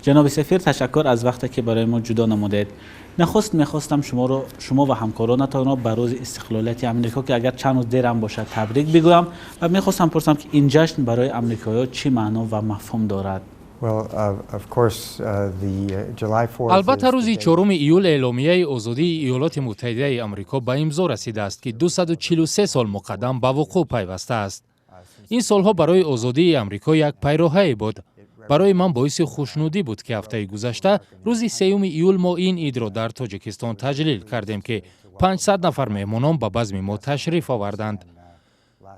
Ҷаноби сафир, ташаккур аз вақте ки барои мо ҷудо намудед. Нахуст мехостам шуморо, шумо ва ҳамкоронатонро ба рӯзи истиқлолияти Амрико, ки агар чанд рӯз дер ҳам бошад, табрик бигӯям ва мехостам пурсам, ки ин ҷашн барои амрикоиҳо чӣ маъно ва мафҳум дорад? Албатта, рӯзи 4 июл эъломияи озодии Иёлоти Муттаҳидаи Амрико ба имзо расидааст, ки 243 сол муқаддам ба вуқӯъ пайвастааст. Ин солҳо барои озодии Амрико як пайроҳае буд. Барои ман боиси хушнудӣ буд, ки ҳафтаи гузашта, рӯзи 3 июл, мо ин идро дар Тоҷикистон таҷлил кардем, ки 500 нафар меҳмонон ба базми мо ташриф оварданд.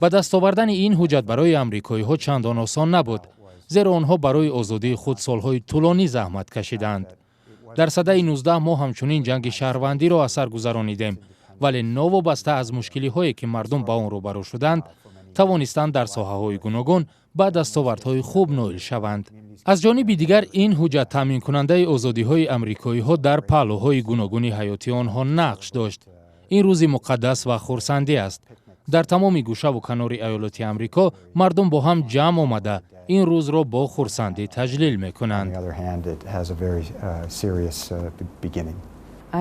Ба даст овардани ин ҳуҷҷат барои амрикоиҳо чандон осон набуд, зеро онҳо барои озодии худ солҳои тӯлонӣ заҳмат кашиданд. Дар садаи 19 мо ҳамчунин ҷанги шаҳрвандиро аз сар гузаронидем, вале новобаста аз мушкилиҳое, ки мардум ба он рӯбарӯ шуданд, тавонистанд дар соҳаҳои гуногун ба дастовардҳои хуб ноил шаванд. Аз ҷониби дигар, ин ҳуҷҷат таъминкунандаи озодиҳои амрикоиҳо дар паҳлӯҳои гуногуни ҳаёти онҳо нақш дошт. Ин рӯзи муқаддас ва хурсандӣ аст. Дар тамоми гӯшаву канори Иёлоти Амрико мардум бо ҳам ҷамъ омада, ин рӯзро бо хурсандӣ таҷлил мекунанд.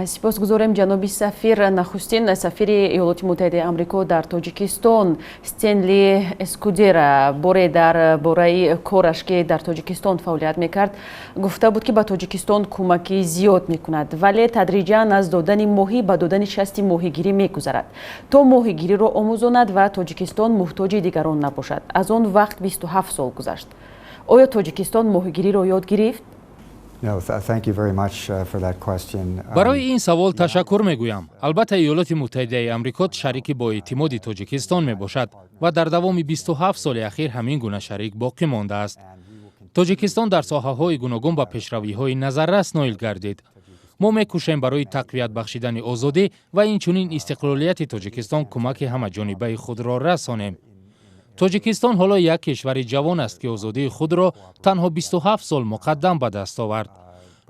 Сипосгузорем, ҷаноби сафир. Нахустин сафири Иёлоти Муттаҳидаи Амрико дар Тоҷикистон Стенли Эскудера боре дар бораи кораш, ки дар Тоҷикистон фаъолият мекард, гуфта буд, ки ба Тоҷикистон кӯмаки зиёд мекунад, вале тадриҷан аз додани моҳӣ ба додани шасти моҳигирӣ мегузарад, то моҳигириро омӯзонад ва Тоҷикистон муҳтоҷи дигарон набошад. Аз он вақт 27 сол гузашт. Оё Тоҷикистон моҳигириро ёд гирифт? Барои ин савол ташаккур мегӯям. Албатта, Иёлоти Муттаҳидаи Амрико шарики боэътимоди Тоҷикистон мебошад ва дар давоми 27 соли ахир ҳамин гуна шарик боқӣ мондааст. Тоҷикистон дар соҳаҳои гуногун ба пешравиҳои назаррас ноил гардид. Мо мекӯшем барои тақвият бахшидани озодӣ ва инчунин истиқлолияти Тоҷикистон кӯмаки ҳамаҷонибаи худро расонем. Тоҷикистон ҳоло як кишвари ҷавон аст, ки озодии худро танҳо 27 сол муқаддам ба даст овард.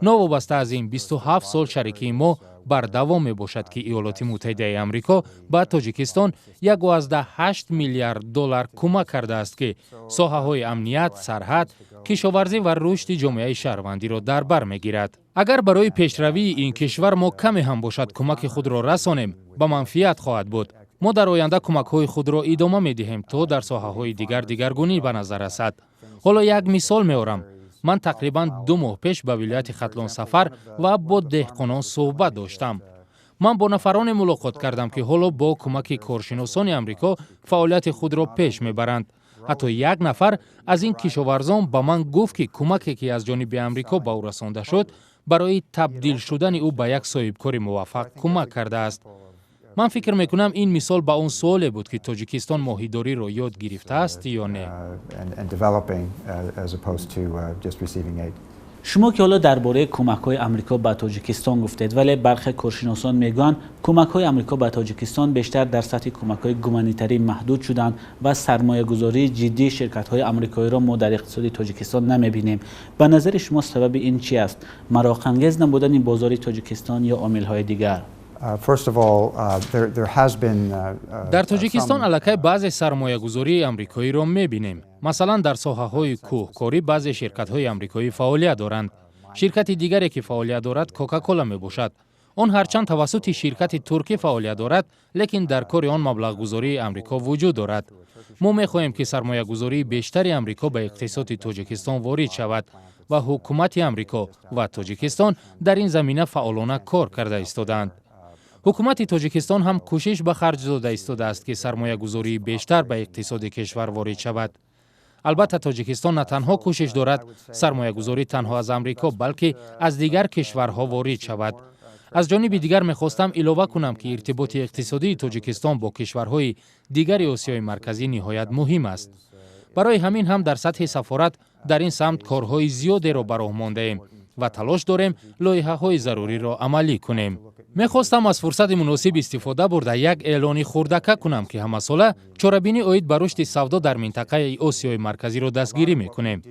Новобаста аз ин, 27 сол шарикии мо бардавом мебошад, ки Иёлоти Муттаҳидаи Амрико ба Тоҷикистон 1,8 миллиард доллар кӯмак кардааст, ки соҳаҳои амният, сарҳад, кишоварзӣ ва рушди ҷомеаи шаҳрвандиро дар бар мегирад. Агар барои пешравии ин кишвар мо каме ҳам бошад кӯмаки худро расонем, ба манфиат хоҳад буд. Мо дар оянда кӯмакҳои худро идома медиҳем, то дар соҳаҳои дигар дигаргунӣ ба назар расад. Ҳоло як мисол меорам. Ман тақрибан 2 моҳ пеш ба вилояти Хатлон сафар ва бо деҳқонон суҳбат доштам. Ман бо нафароне мулоқот кардам, ки ҳоло бо кӯмаки коршиносони амрико фаъолияти худро пеш мебаранд. Ҳатто як нафар аз ин кишоварзон ба ман гуфт, ки кӯмаке, ки аз ҷониби Амрико ба ӯ расонда шуд, барои табдил шудани ӯ ба як соҳибкори муваффақ кӯмак кардааст. Ман фикр мекунам, ин мисол ба он суоле буд, ки Тоҷикистон моҳидориро ёд гирифтааст ё не. Шумо ки ҳоло дар бораи кӯмакҳои Амрико ба Тоҷикистон гуфтед, вале бархе коршиносон мегӯянд, кӯмакҳои Амрико ба Тоҷикистон бештар дар сатҳи кӯмакҳои гуманитарӣ маҳдуд шуданд ва сармоягузории ҷиддии ширкатҳои амрикоиро мо дар иқтисоди Тоҷикистон намебинем. Ба назари шумо, сабаби ин чи аст? Мароқангез набудани бозори Тоҷикистон ё омилҳои дигар? Дар Тоҷикистон аллакай баъзе сармоягузории амрикоиро мебинем. Масалан, дар соҳаҳои кӯҳкорӣ баъзе ширкатҳои амрикоӣ фаъолият доранд. Ширкати дигаре, ки фаъолият дорад, Кока-Кола мебошад. Он ҳарчанд тавассути ширкати туркӣ фаъолият дорад, лекин дар кори он маблағгузории Амрико вуҷуд дорад. Мо мехоҳем, ки сармоягузории бештари Амрико ба иқтисоди Тоҷикистон ворид шавад ва ҳукумати Амрико ва Тоҷикистон дар ин замина фаъолона кор карда истодаанд. Ҳукумати Тоҷикистон ҳам кӯшиш ба харҷ дода истодааст, ки сармоягузории бештар ба иқтисоди кишвар ворид шавад. Албатта, Тоҷикистон на танҳо кӯшиш дорад сармоягузорӣ танҳо аз Амрико, балки аз дигар кишварҳо ворид шавад. Аз ҷониби дигар, мехостам илова кунам, ки иртиботи иқтисодии Тоҷикистон бо кишварҳои дигари Осиёи Марказӣ ниҳоят муҳим аст. Барои ҳамин ҳам дар сатҳи сафорат дар ин самт корҳои зиёдеро ба роҳ мондаем ва талош дорем лоиҳаҳои заруриро амалӣ кунем. Мехостам аз фурсати муносиб истифода бурда, як эълони хурдака кунам, ки ҳамасола чорабинӣ оид ба рушди савдо дар минтақаи Осиёи Марказиро дастгирӣ мекунем.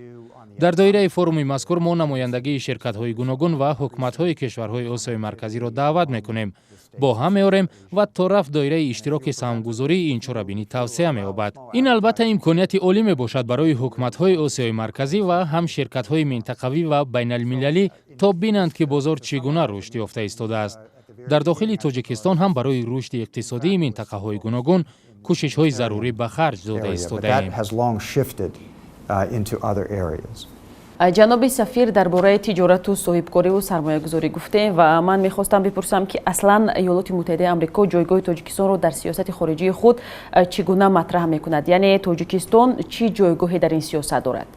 Дар доираи форуми мазкур мо намояндагии ширкатҳои гуногун ва ҳукуматҳои кишварҳои Осиёи Марказиро даъват мекунем, бо ҳам меорем ва то рафт доираи иштироки саҳмгузории ин чорабинӣ тавсеа меёбад. Ин албатта имконияти олӣ мебошад барои ҳукуматҳои Осиёи Марказӣ ва ҳам ширкатҳои минтақавӣ ва байналмилалӣ, то бинанд, ки бозор чӣ гуна рушд ёфта истодааст. Дар дохили Тоҷикистон ҳам барои рушди иқтисодии минтақаҳои гуногун кӯшишҳои зарурӣ ба харҷ дода истодаем. Ҷаноби сафир, дар бораи тиҷорату соҳибкориву сармоягузорӣ гуфтем ва ман мехостам бипурсам, ки аслан Иёлоти Муттаҳидаи Амрико ҷойгоҳи Тоҷикистонро дар сиёсати хориҷии худ чӣ гуна матраҳ мекунад, яъне Тоҷикистон чӣ ҷойгоҳе дар ин сиёсат дорад?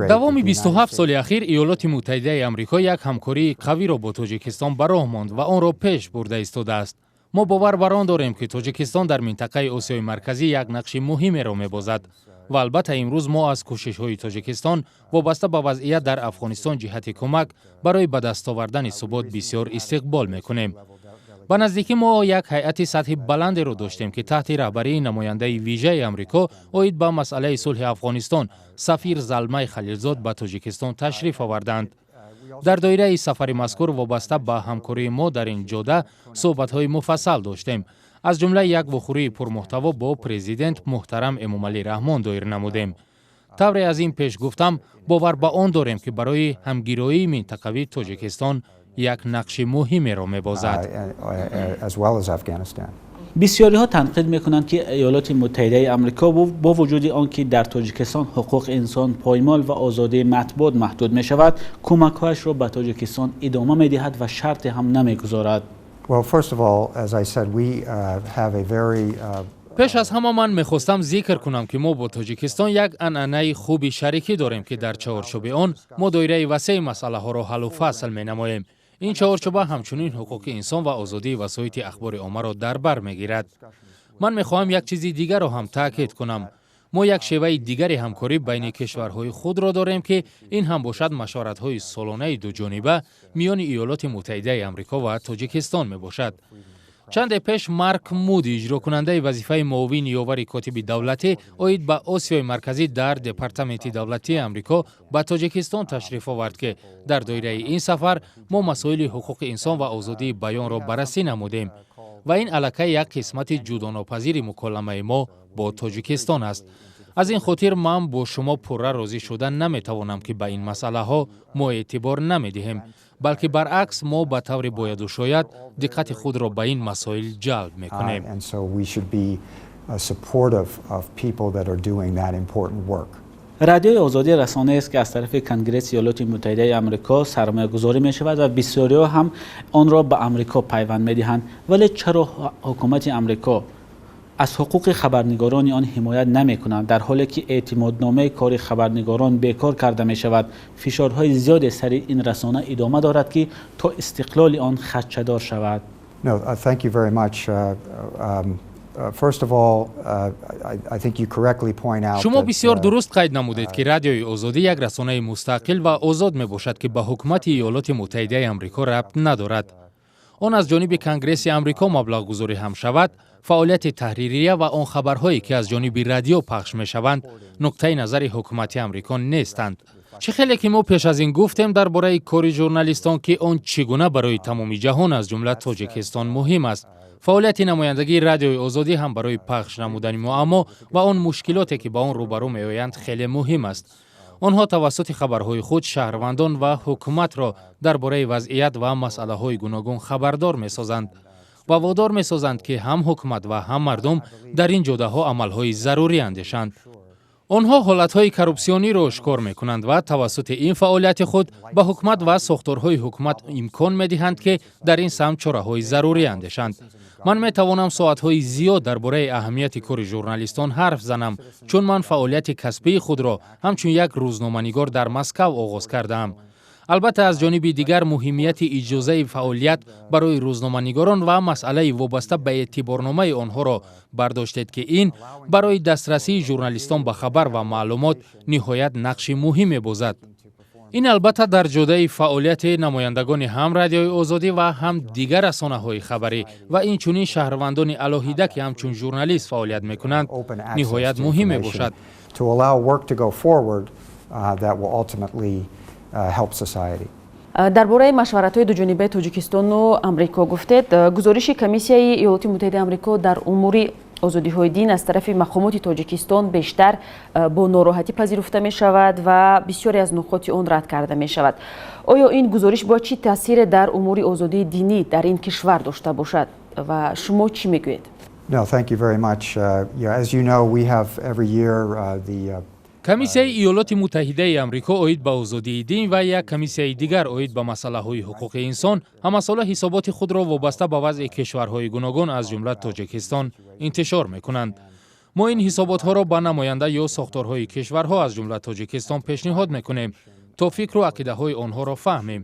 Давоми 27 соли ахир Иёлоти Муттаҳидаи Амрико як ҳамкории қавиро бо Тоҷикистон ба роҳ монд ва онро пеш бурда истодааст. Мо бовар бар он дорем, ки Тоҷикистон дар минтақаи Осиёи Марказӣ як нақши муҳимеро мебозад ва албатта имрӯз мо аз кӯшишҳои Тоҷикистон вобаста ба вазъият дар Афғонистон ҷиҳати кӯмак барои ба даст овардани субот бисёр истиқбол мекунем. Ба наздикӣ мо як ҳайати сатҳи баландеро доштем, ки таҳти раҳбарии намояндаи вижаи Амрико оид ба масъалаи сулҳи Афғонистон сафир Залмай Халилзод ба Тоҷикистон ташриф оварданд. Дар доираи сафари мазкур вобаста ба ҳамкории мо дар ин ҷода суҳбатҳои муфассал доштем. Аз ҷумла як вохӯрии пурмуҳтаво бо президент муҳтарам Эмомалӣ Раҳмон доир намудем. Тавре аз ин пеш гуфтам, бовар ба он дорем, ки барои ҳамгироии минтақавии Тоҷикистон як нақши муҳимеро мебозад. Бисёриҳо танқид мекунанд, ки Иёлоти Муттаҳидаи Амрико бо вуҷуди он ки дар Тоҷикистон ҳуқуқи инсон поймол ва озодии матбуот маҳдуд мешавад, кӯмакҳояшро ба Тоҷикистон идома медиҳад ва шарте ҳам намегузорад. Пеш аз ҳама ман мехостам зикр кунам, ки мо бо Тоҷикистон як анъанаи хуби шарикӣ дорем, ки дар чаҳорчӯби он мо доираи васеи масъалаҳоро ҳаллу фасл менамоем. Ин чаҳорчӯба ҳамчунин ҳуқуқи инсон ва озодии васоити ахбори оммаро дар бар мегирад. Ман мехоҳам як чизи дигарро ҳам таъкид кунам. Мо як шеваи дигари ҳамкорӣ байни кишварҳои худро дорем, ки ин ҳам бошад машваратҳои солонаи дуҷониба миёни Иёлоти Муттаҳидаи Амрико ва Тоҷикистон мебошад. Чанде пеш Марк Муди, иҷрокунандаи вазифаи муовини ёвари котиби давлатӣ оид ба Осиёи Марказӣ дар Департаменти давлатии Амрико, ба Тоҷикистон ташриф овард, ки дар доираи ин сафар мо масоили ҳуқуқи инсон ва озодии баёнро баррасӣ намудем ва ин аллакай як қисмати ҷудонопазири муколамаи мо бо Тоҷикистон аст. Аз ин хотир ман бо шумо пурра розӣ шуда наметавонам, ки ба ин масъалаҳо мо эътибор намедиҳем, балки баръакс мо ба таври бояду шояд диққати худро ба ин масоил ҷалб мекунем. Радиои Озодӣ расонаест, ки аз тарафи Конгресси Иёлоти Муттаҳидаи Амрико сармоягузорӣ мешавад ва бисёриҳо ҳам онро ба Амрико пайванд медиҳанд. Вале чаро ҳукумати Амрико аз ҳуқуқи хабарнигорони он ҳимоят намекунанд, дар ҳоле ки эътимодномаи кори хабарнигорон бекор карда мешавад? Фишорҳои зиёде сари ин расона идома дорад, ки то истиқлоли он хадшадор шавад. Шумо бисёр дуруст қайд намудед, ки Радиои Озодӣ як расонаи мустақил ва озод мебошад, ки ба ҳукумати Иёлоти Муттаҳидаи Амрико рабт надорад. Он аз ҷониби Конгресси Амрико маблағгузорӣ ҳам шавад, фаъолияти таҳририя ва он хабарҳое, ки аз ҷониби радио пахш мешаванд, нуқтаи назари ҳукумати Амрико нестанд. Чӣ хеле ки мо пеш аз ин гуфтем дар бораи кори журналистон, ки он чӣ гуна барои тамоми ҷаҳон, аз ҷумла Тоҷикистон, муҳим аст, фаъолияти намояндагии Радиои Озодӣ ҳам барои пахш намудани муаммо ва он мушкилоте, ки ба он рӯбарӯ меоянд, хеле муҳим аст. Онҳо тавассути хабарҳои худ шаҳрвандон ва ҳукуматро дар бораи вазъият ва масъалаҳои гуногун хабардор месозанд ва водор месозанд, ки ҳам ҳукумат ва ҳам мардум дар ин ҷодаҳо амалҳои зарурӣ андешанд. Онҳо ҳолатҳои коррупсиониро ошкор мекунанд ва тавассути ин фаъолияти худ ба ҳукумат ва сохторҳои ҳукумат имкон медиҳанд, ки дар ин самт чораҳои зарурӣ андешанд. Ман метавонам соатҳои зиёд дар бораи аҳамияти кори журналистон ҳарф занам, чун ман фаъолияти касбии худро ҳамчун як рӯзноманигор дар Москав оғоз кардаам. Албатта, аз ҷониби дигар муҳимияти иҷозаи фаъолият барои рӯзноманигорон ва масъалаи вобаста ба эътиборномаи онҳоро бардоштед, ки ин барои дастрасии журналистон ба хабар ва маълумот ниҳоят нақши муҳим мебозад. Ин албатта дар ҷодаи фаъолияти намояндагони ҳам Радиои Озодӣ ва ҳам дигар расонаҳои хабарӣ ва инчунин шаҳрвандони алоҳида, ки ҳамчун журналист фаъолият мекунанд, ниҳоят муҳим мебошад. to allow work to go forward that will ultimately help society. Дар бораи машваратҳои дуҷонибаи Тоҷикистону Амрико гуфтед. Гузориши Комиссияи Иёлоти Муттаҳидаи Амрико дар умури озодиҳои дин аз тарафи мақомоти Тоҷикистон бештар бо нороҳатӣ пазируфта мешавад ва бисёре аз нуқоти он рад карда мешавад. Оё ин гузориш бояд чӣ таъсире дар умури озодии динӣ дар ин кишвар дошта бошад ва шумо чӣ мегӯед? No, thank you very much. Yeah, as you know, we have every year the Комиссияи Иёлоти Муттаҳидаи Амрико оид ба озодии дин ва як комиссияи дигар оид ба масъалаҳои ҳуқуқи инсон ҳамасола ҳисоботи худро вобаста ба вазъи кишварҳои гуногун, аз ҷумла Тоҷикистон, интишор мекунанд. Мо ин ҳисоботҳоро ба намоянда ё сохторҳои кишварҳо, аз ҷумла Тоҷикистон, пешниҳод мекунем, то фикру ақидаҳои онҳоро фаҳмем.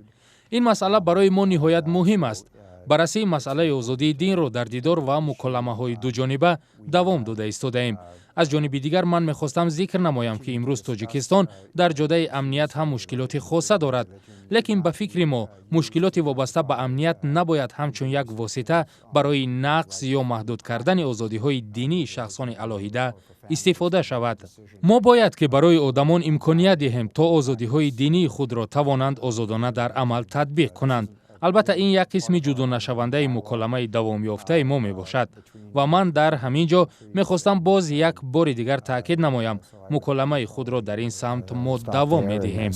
Ин масъала барои мо ниҳоят муҳим аст. Баррасии масъалаи озодии динро дар дидор ва муколамаҳои дуҷониба давом дода истодаем. Аз ҷониби дигар, ман мехостам зикр намоям, ки имрӯз Тоҷикистон дар ҷодаи амният ҳам мушкилоти хоса дорад, лекин ба фикри мо мушкилоти вобаста ба амният набояд ҳамчун як восита барои нақз ё маҳдуд кардани озодиҳои динии шахсони алоҳида истифода шавад. Мо бояд ки барои одамон имконият диҳем, то озодиҳои динии худро тавонанд озодона дар амал татбиқ кунанд. Албатта, ин як қисми ҷудонашавандаи муколамаи давомёфтаи мо мебошад ва ман дар ҳамин ҷо мехостам боз як бори дигар таъкид намоям: муколамаи худро дар ин самт мо давом медиҳем.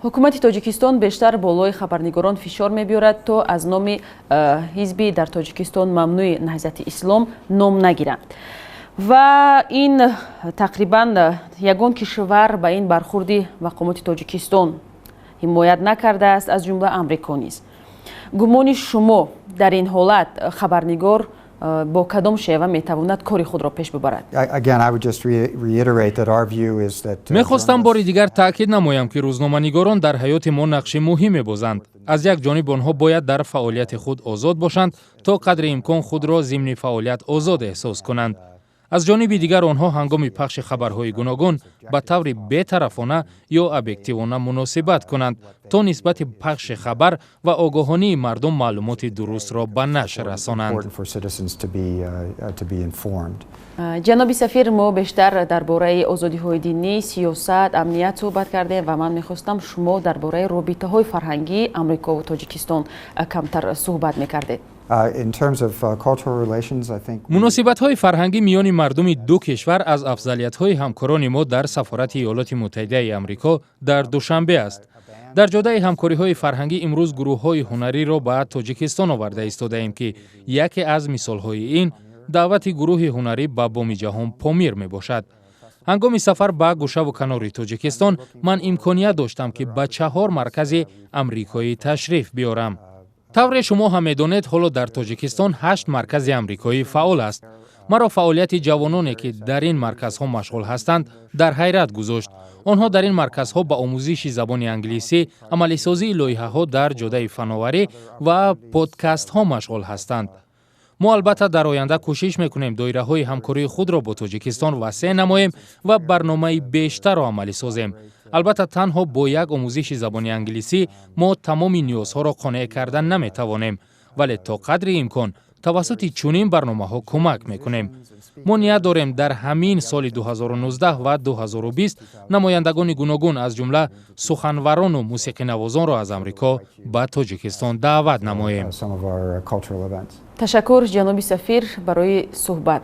Ҳукумати Тоҷикистон бештар болои хабарнигорон фишор мебиёрад, то аз номи ҳизби дар Тоҷикистон мамнӯи Наҳзати Ислом ном нагиранд ва ин тақрибан ягон кишвар ба ин бархурди мақомоти Тоҷикистон ҳимоят накардааст, аз ҷумла Амрико низ. Гумони шумо, дар ин ҳолат хабарнигор бо кадом шева метавонад кори худро пеш бибарад? Мехостам бори дигар таъкид намоям, ки рӯзноманигорон дар ҳаёти мо нақши муҳим мебозанд. Аз як ҷониб, онҳо бояд дар фаъолияти худ озод бошанд, то қадри имкон худро зимни фаъолият озод эҳсос кунанд. Аз ҷониби дигар, онҳо ҳангоми пахши хабарҳои гуногун ба таври бетарафона ё объективона муносибат кунанд, то нисбати пахши хабар ва огоҳонии мардум маълумоти дурустро ба нашр расонанд. Ҷаноби сафир, мо бештар дар бораи озодиҳои динӣ, сиёсат, амният суҳбат кардем ва ман мехостам шумо дар бораи робитаҳои фарҳангии Амрикову Тоҷикистон камтар суҳбат мекардед. Муносибатҳои фарҳангӣ миёни мардуми ду кишвар аз афзалиятҳои ҳамкорони мо дар сафорати Иёлоти Муттаҳидаи Амрико дар Душанбе аст. Дар ҷодаи ҳамкориҳои фарҳангӣ имрӯз гурӯҳҳои ҳунариро ба Тоҷикистон оварда истодаем, ки яке аз мисолҳои ин даъвати гурӯҳи ҳунарӣ ба Боми ҷаҳон Помир мебошад. Ҳангоми сафар ба гӯшаву канори Тоҷикистон ман имконият доштам, ки ба чаҳор маркази амрикоӣ ташриф биёрам. Тавре шумо ҳам медонед, ҳоло дар Тоҷикистон ҳашт маркази амрикоӣ фаъол аст. Маро фаъолияти ҷавононе, ки дар ин марказҳо машғул ҳастанд, дар ҳайрат гузошт. Онҳо дар ин марказҳо ба омӯзиши забони англисӣ, амалисозии лоиҳаҳо дар ҷодаи фановарӣ ва подкастҳо машғул ҳастанд. Мо албатта дар оянда кӯшиш мекунем доираҳои ҳамкории худро бо Тоҷикистон васеъ намоем ва барномаи бештарро амалӣ созем. Албатта, танҳо бо як омӯзиши забони англисӣ мо тамоми ниёзҳоро қонеъ карда наметавонем, вале то қадри имкон тавассути чунин барномаҳо кӯмак мекунем. Мо ният дорем дар ҳамин соли 2019 ва 2020 намояндагони гуногун, аз ҷумла суханварону мусиқинавозонро аз Амрико ба Тоҷикистон даъват намоем. Ташаккур, ҷаноби сафир, барои суҳбат.